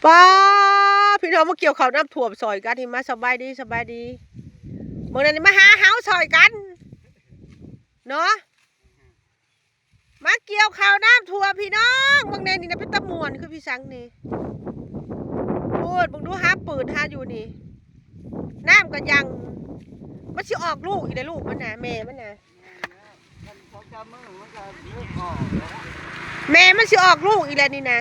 ປ້າ ພີ່ນ້ອງມາກ່ຽວເຂົ້ານ້ຳຖ້ວມຊ່ອຍກັນ ເຫັນມາ ສະບາຍດີ ສະບາຍດີ ເບິ່ງແນ່ນີ້ ມາຫາເຮົາຊ່ອຍກັນເນາະ ມາກ່ຽວເຂົ້ານ້ຳຖ້ວມພີ່ນ້ອງ ເບິ່ງແນ່ນີ້ນະ ເປັນຕາມ່ວນຄືພີ່ສັງນີ້ ໂອ້ຍ ເບິ່ງດູ ຫາປືນຫາຢູ່ນີ້ ນ້ຳກໍຍັງ ມັນຊິອອກລູກອີກແລ້ວ ລູກມັນນະ ແມ່ມັນນະ ແມ່ມັນຊິອອກລູກອີກແລ້ວນີ້ນະ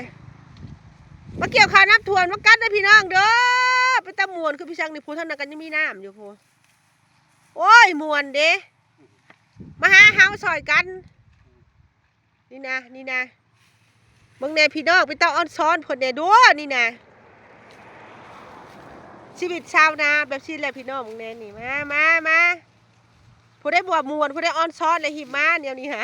ມາກ່ຽວເຂົ້ານ້ຳຖ້ວມນຳກັນເດີພີ່ນ້ອງເດີ ເປັນຕາມ່ວນຄືພີ່ສັງນີ້ ຜູ້ທາງນັ້ນກໍຍັງມີນ້ຳຢູ່ພຸ້ນ ໂອ້ຍ ມ່ວນເດ້ ມາຫາເຮົາຊ່ອຍກັນ ນີ້ນະ ນີ້ນະ ເບິ່ງແນ່ພີ່ນ້ອງ ເປັນຕາອອນຊອນເພິ່ນແນ່ດູ ນີ້ນະ ຊີວິດຊາວນາແບບຊີ້ແຫຼະພີ່ນ້ອງ ເບິ່ງແນ່ນີ້ ມາ ມາ ມາ ຜູ້ໃດບໍ່ມ່ວນ ຜູ້ໃດອອນຊອນແລ້ວຮີບມາແນວນີ້ຫາ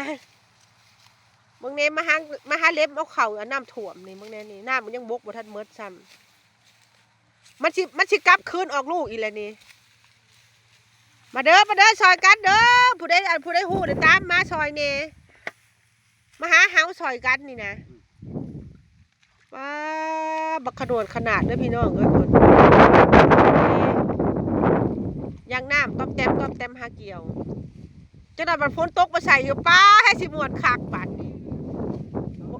ເບິ່ງແນ່ ມາຫາ ມາຫາເລັບເອົາເຂົ້າ ອັນນ້ຳຖ້ວມນີ້ ເບິ່ງແນ່ນີ້ ນ້ຳມັນຍັງບົກບໍ່ທັນໝົດຊ້ຳ ມັນຊິ ມັນຊິກັບຄືນອອກລູກອີກແລ້ວນີ້ ມາເດີ ມາເດີ ຊ່ອຍກັນເດີ ຜູ້ໃດ ອັນ ຜູ້ໃດຮູ້ນະ ຕາມມາຊ່ອຍແນ່ ມາຫາເຮົາຊ່ອຍກັນນີ້ນະ ປ້າ ບັກຂະໜວນຂະໜາດເດີພີ່ນ້ອງເອີຍ ຍ່າງນ້ຳກອບແຕມກອບແຕມຫາກ່ຽວ ຈັກໜ່ອຍບັດຝົນຕົກມາໃສ່ຢູ່ ປ້າ ແຮງຊິມ່ວນຄັກບາດນີ້ ບໍ່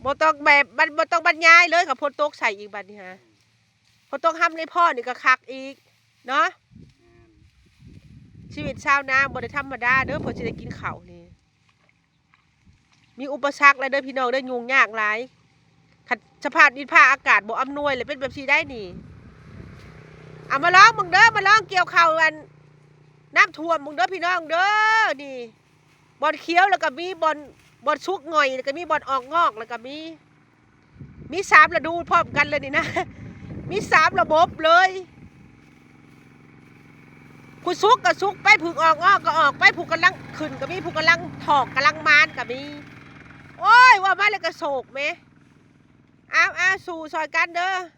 ບໍ່ຕ້ອງແບບ ມັນບໍ່ຕ້ອງບັນຍາຍເລີຍ ຄັນຝົນຕົກໃສ່ອີກບາດນີ້ຫາ ຝົນຕົກຮຳໃນພໍ່ນີ້ກໍຄັກອີກເນາະ ຊີວິດຊາວນາບໍ່ໄດ້ທຳມະດາເດີ ເພິ່ນຊິໄດ້ກິນເຂົ້ານີ້ ມີອຸປະສັກຫຼາຍເດີພີ່ນ້ອງເດີ ຫຍຸ້ງຍາກຫຼາຍ ຄັນສະພາບດິນຟ້າອາກາດບໍ່ອຳນວຍແລ້ວເປັນແບບຊີ້ໄດ໋ນີ້ ເອົາ ມາລອງເບິ່ງເດີ ມາລອງກ່ຽວເຂົ້າ ອັນ ນ້ຳຖ້ວມເບິ່ງເດີພີ່ນ້ອງເດີ ນີ້ ບ່ອນຂຽວແລ້ວກໍມີ ບ່ອນ ບ່ອນສຸກຫງອຍແລ້ວກໍມີ ບ່ອນອອກງອກແລ້ວກໍມີ ມີສາມລະດູພ້ອມກັນເລີຍນີ້ນະ ມີສາມລະບົບເລີຍ ຜູ້ສຸກກໍສຸກໄປ ຜູ້ອອກງອກກໍອອກໄປ ຜູ້ກຳລັງຂຶ້ນກໍມີ ຜູ້ກຳລັງຖອກກຳລັງມານກໍມີ ໂອ້ຍ ເວົ້າມາແລ້ວກໍໂສກແມ ອ້າວ ອ້າວ ສູ້ຊ່ອຍກັນເດີ